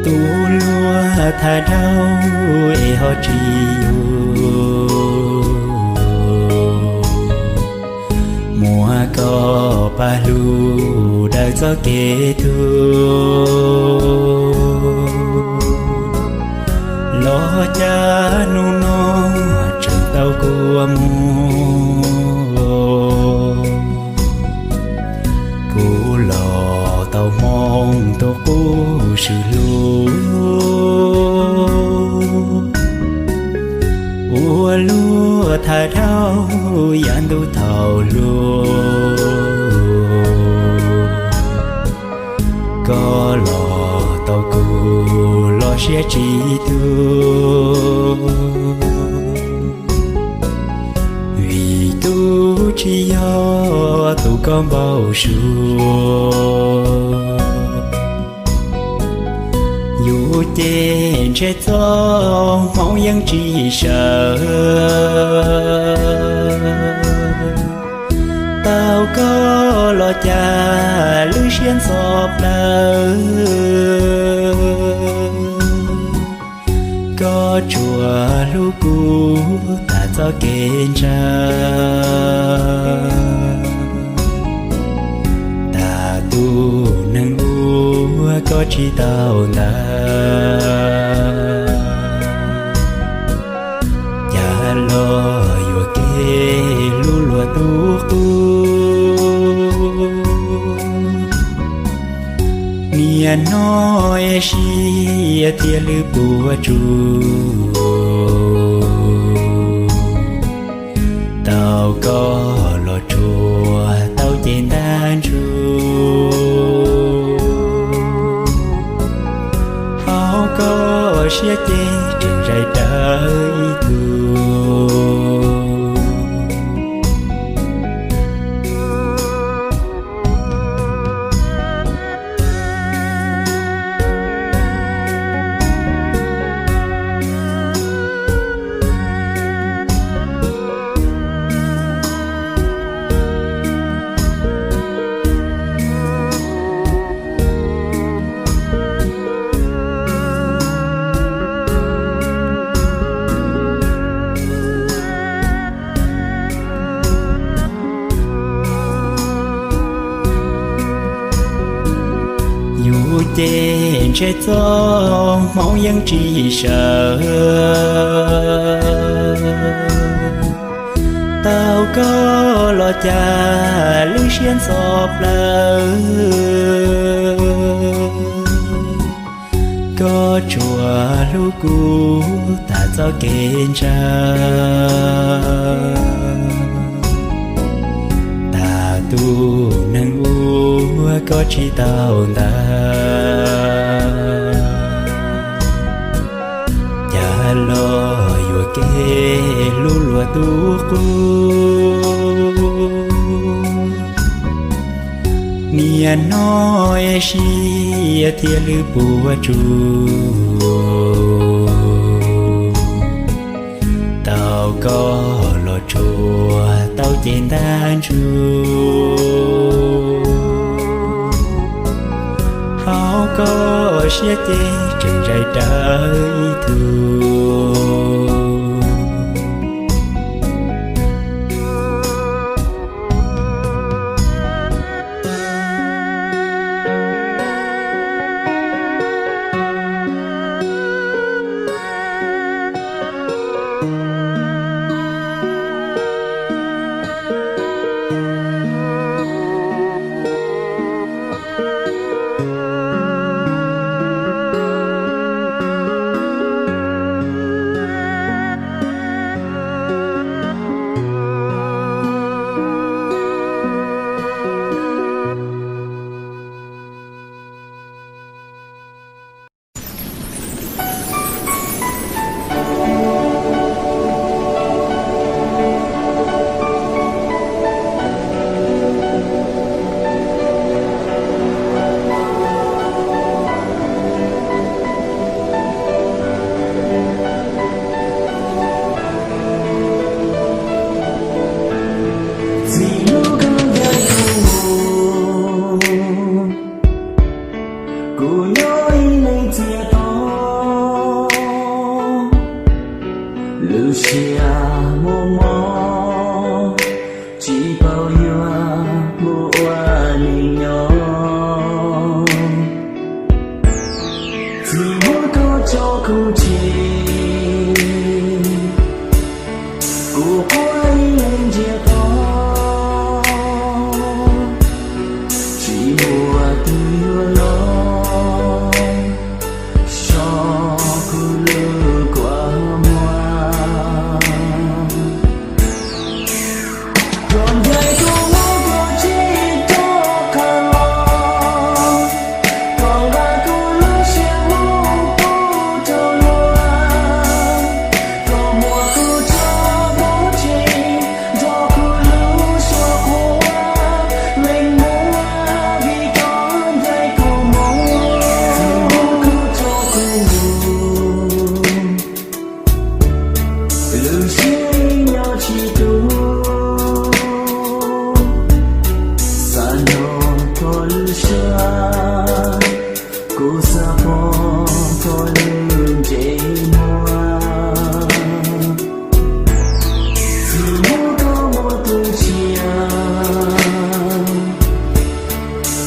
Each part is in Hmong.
Tus hluas thaj dhau es ho tsis yug, muab koj pab hlub daws txoj kev tuag. Los cas hnub no tseem tau kua muag, kuv los tau hmoo tus qub swm hlub. Ua luaj thaj dhau yav ntuj thaum hluas, koj los tau kuv los siab tsis tuag. Vim tub tsis yog tus koj npau suav, yus ces ntshe txoj hmoov yeej tsis sawv. Tau koj los cas lub siab ntxhov plawv, koj tsuas hlub kuv tas txoj kev ntshaw. Tas tus neeg uas koj tsis tau ntawd, cas los yuam kev hlub luag tus qub. Niaj hnub es siab thiab lwj puas tsuaj, tau koj los tsuas tau ces ntab ntsuj, hauv koj siab ces tseem zais rawv ib tug. Yus ces ntshe txoj hmoov yeej tsis sawv, tau koj los cas lub siab ntxhov plawv, koj tsuas hlub kuv tas txoj kev ntshaw. Tas tus neeg uas koj tsis tau ntawd, cas los yuam kev hlub luag tus qub. Niaj hnub es siab thiab lwj puas tsuaj, tau koj los tsuas tau ces ntab ntsuj, hauv koj siab ces tseem zais rawv ib tug. Lub siab muaj mob, tsis paub yuav mus ua neej nyob. Txiv muab koj tso kuv tseg, kuv quaj ib leeg ntsiag to. Tsis muaj tus yuav los so kuv lub kua muag. Koj ncaim kuv mus, koj tsis rov qab los, koj nqa kuv lub siab mus pub rau luag. Koj muab kuv tso pov tseg nrog kuv lub suab quav leej muag, vim koj ncaim kuv mus, kuv tso kuv mus. Lub siab nyob tsis tus, xav nrog koj lub suab, kuv xav pom koj lub ntsej muag. Txiv muab koj muab tus tsiaj,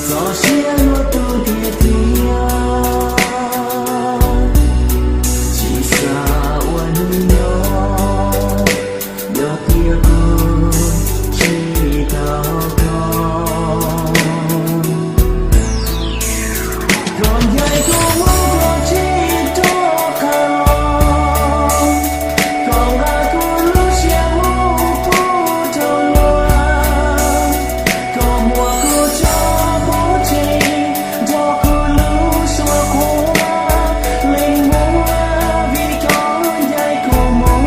txoj sia luaj tus tiag tiag, tsis xav ua neej nyob, yog tias kuv tsis tau koj. Koj ncaim kuv mus, koj tsis rov qab los, koj nqa kuv lub siab mus pub rau luag. Koj muab kuv tso pov tseg nrog kuv lub suab quav leej muag, vim koj ncaim kuv mus.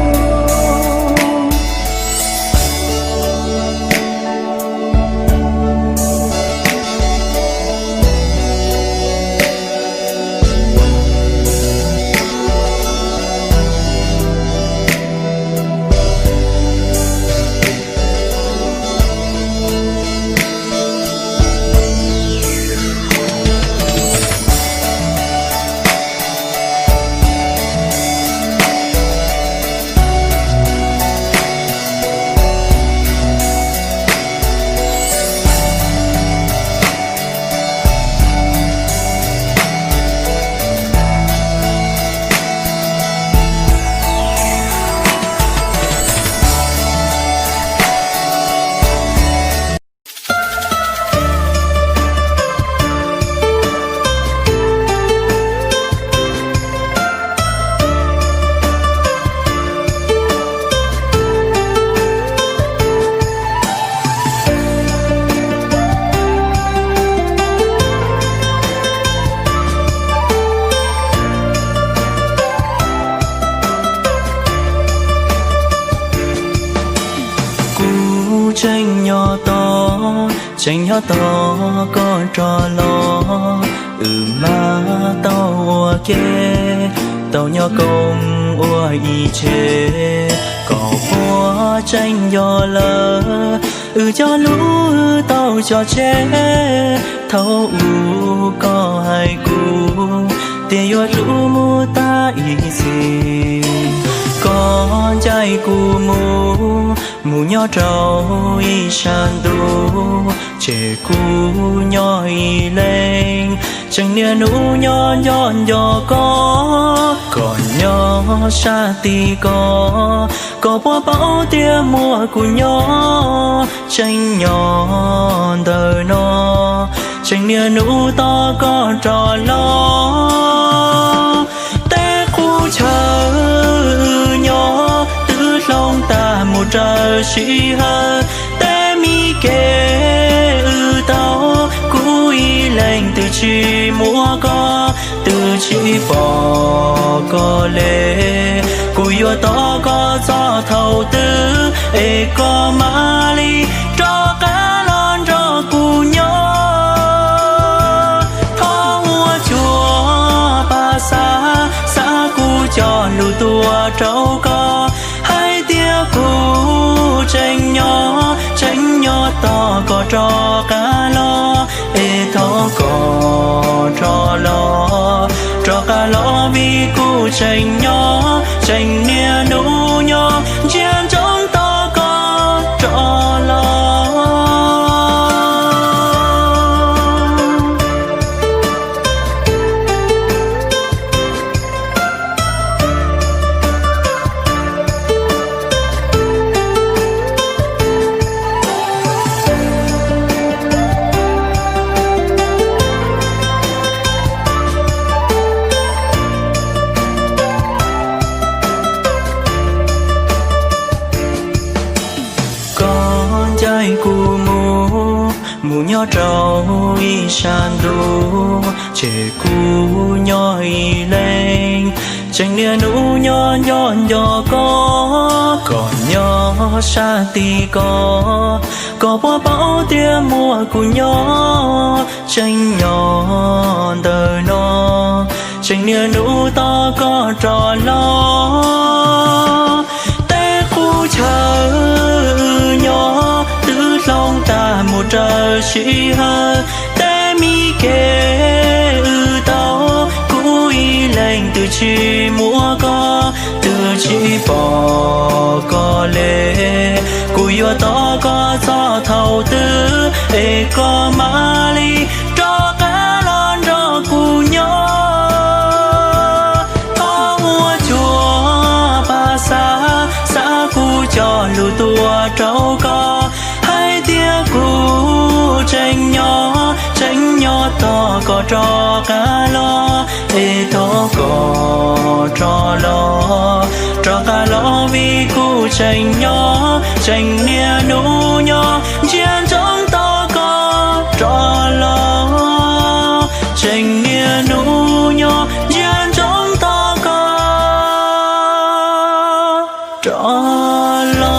Kuv tseem nyob tos, tseem nyob tos koj rov los. Wb mam tau ua ke, tau nyob koom ua ib tse. Koj puas tseem nco lawm, wb cov lus wb tau cog tseg thaum ub koj hais kuv tias yuav hlub mus tag ib txhis. Koj ncaim kuv mus, mus nyob rau ib sab ntuj, tseg kuv nyob ib leeg. Tseem niaj hnub nyob nco nco koj, koj nyob sab tid ko, koj puas paub tias muaj kuv nyob. Tseem nyob ntawm no, tseem niaj hnub tos koj rov los. Tej qub chaw wb nyob twb hloov tag mus raws sij hawm. Tej mi ke wb tau, kuv ib leeg twb tsis muaj koj, twb tsis pom koj le. Kuv yuav tos koj txog thaum twg es koj mam li rov qab los nrog kuv nyob. Thov ua cuag pab xav, xav kuv cov lus tuaj rau koj, hais tias kuv tseem nyob, tseem nyob tos koj rov qab los. Es thov koj rov los, rov qab los vim kuv tseem nyob, tseem niaj hnub nyob ntsia ntsoov tos koj rov los. Koj ncaim kuv mus, mus nyob rau ib sab ntuj, tseg kuv nyob ib leeg, tseem niaj hnub nyob nco nco koj, koj nyob sab tid ko, koj puas paub tias muaj kuv nyob, tseem nyob ntawm no, tseem niaj hnub tos koj rov los. Tej qub chaw wb nyob twb hloov tag mus raws sij hawm, tej mi kev wb tau, kuv ib leeg twb tsis muaj koj, twb tsis pom koj li. Kuv yuav tos koj txog thaum twg es koj mam li rov qab los nrog kuv nyob. Thov ua cuag pab xav, xav kuv cov lus tuaj rau koj, hais tias kuv tseem nyob, tseem nyob tos koj rov qab los, es thov koj rov los, rov qab los vim kuv tseem nyob, tseem niaj hnub nyob ntsia ntsoov tos koj rov los, tseem niaj hnub nyob ntsia ntsoov tos koj rov los.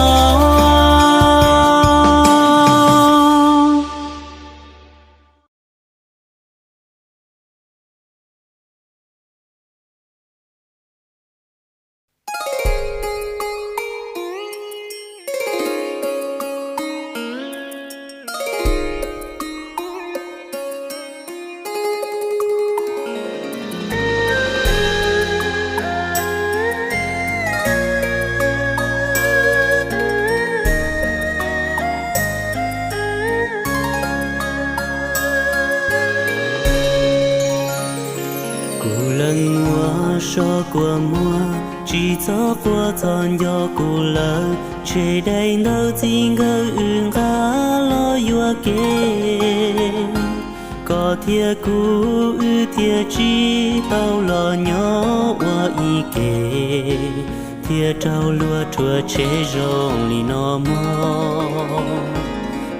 Kuv leej muam, so kua muag, tsis txhob quaj txog nco kuv lawm, tshem daim ntawv txij nkawm wb nqa los yuam kev. Koj thiab kuv wb thiaj tsis tau los nyob ua ib ke, thiaj raug luag rhuav tshem zoo li no mog.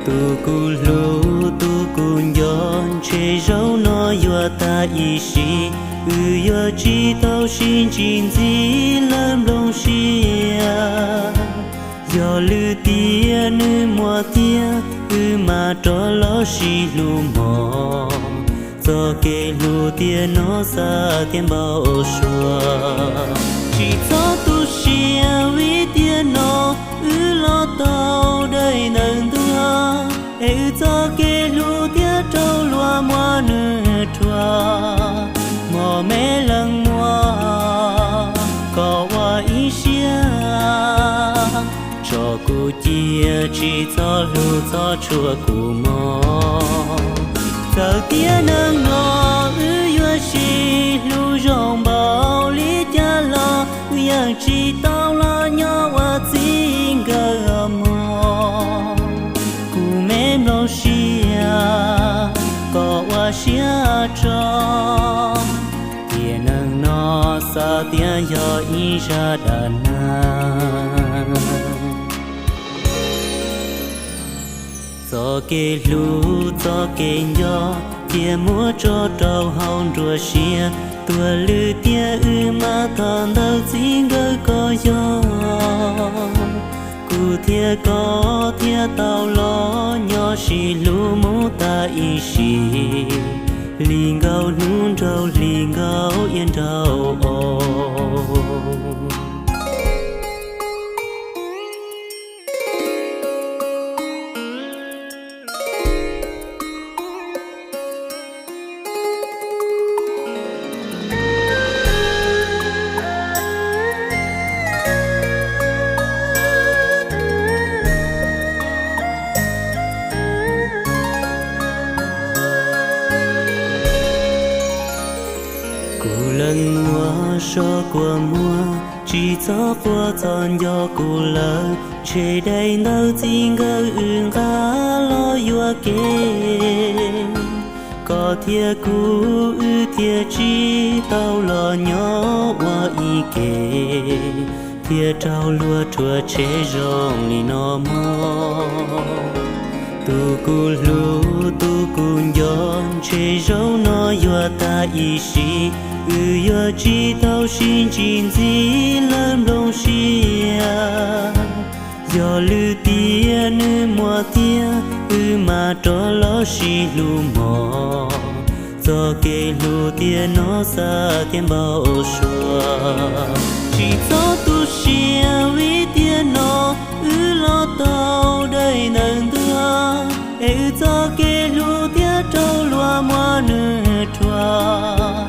Tus kuv hlub, tus kuv nco, ntshe zaum no yuav tag ib sim, wb yuav tsis tau sib ntsib ntxiv lawm nplooj siab. Yog lwm tiam nws muaj tiag, wb mam rov los sib hlub mog. Txoj kev hlub tiam no xav tias npau suav, tsis txhob tu siab vim tiam no wb los tau daim ntawv ntuag, es wb txoj kev hlub thiaj raug luag muab nws rhuav. Mog me leej muam, koj ua ib siab tso kuv cia, tsis txhob hlub txhob tshua kuv mog. Txawm tiam neej no wb yuav sib hlub zoo npaum li cas los wb yeej tsis tau los nyob ua txij nkawm mog. Kuv me nplooj siab, koj ua siab tso, tiam neej no xav tias yog ib zaj dab neeg. Txoj kev hlub txoj kev nco, cia muab tso rau hauv nruab siab, tuag lwm tiam wb mam thov ntawv txij nkawm kom yog. Kuv thiab koj thiaj tau los nyob sib hlub mus tas ib sim, hli nkaus hnub nraug hli nkaus iab nraug os. Tso kua muag, tsis txhob quaj txhob nco kuv lawm, ntshe daim ntawv txij nkawm wb nqa los yuam kev. Koj thiab kuv wb thiaj tsis tau los nyob ua ib ke, thiaj raug luag rhuav tshem zoo li no mog. Tus kuv hlub tus kuv nco, ntshe zaum no yuav tag ib sim, wb yuav tsis tau sib ntsib ntxiv lawm nplooj siab. Yog lwm tiam nws muaj tiag, wb mam rov los sib hlub mog. Txoj kev hlub tiam no xav tias npau suav. Tsis txhob tu siab vim tiam no wb los tau daim ntawv ntuag, es wb txoj kev hlub thiaj raug luag muab nws rhuav.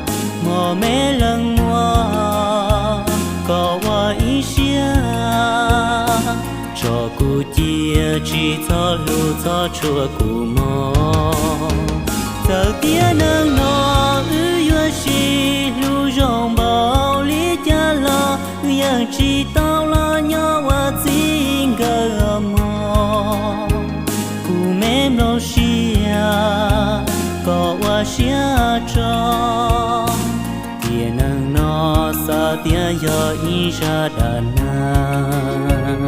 Mos me leej muam, koj ua ib siab, tso kuv cia, tsis txhob hlub txhob tshua kuv mog. Txawm tiam neej no wb yuav sib hlub zoo npaum li cas los, wb yeej tsis tau los nyob ua txij nkawm mog. Kuv me nplooj siab, koj ua siab tso, tiam neej no xav tias yog ib zaj dab neeg.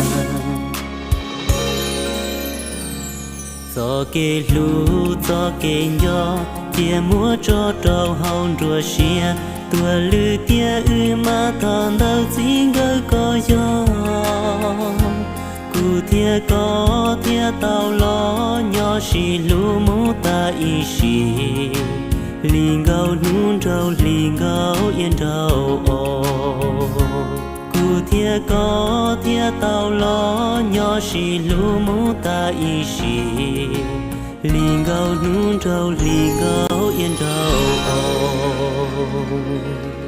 Txoj kev hlub txoj kev nco, cia muab tso rau hauv nruab siab, tuag lwm tiam wb mam thov ntawv txij nkawm kom yog. Kuv thiab koj thiaj tau los nyob sib hlub mus tas ib sim, hli nkauj hnub nraug hli nkauj iab nraug os. Kuv thiab koj thiaj tau los nyob sib hlub mus tas ib sim, hli nkauj hnub nraug hli nkauj iab nraug os.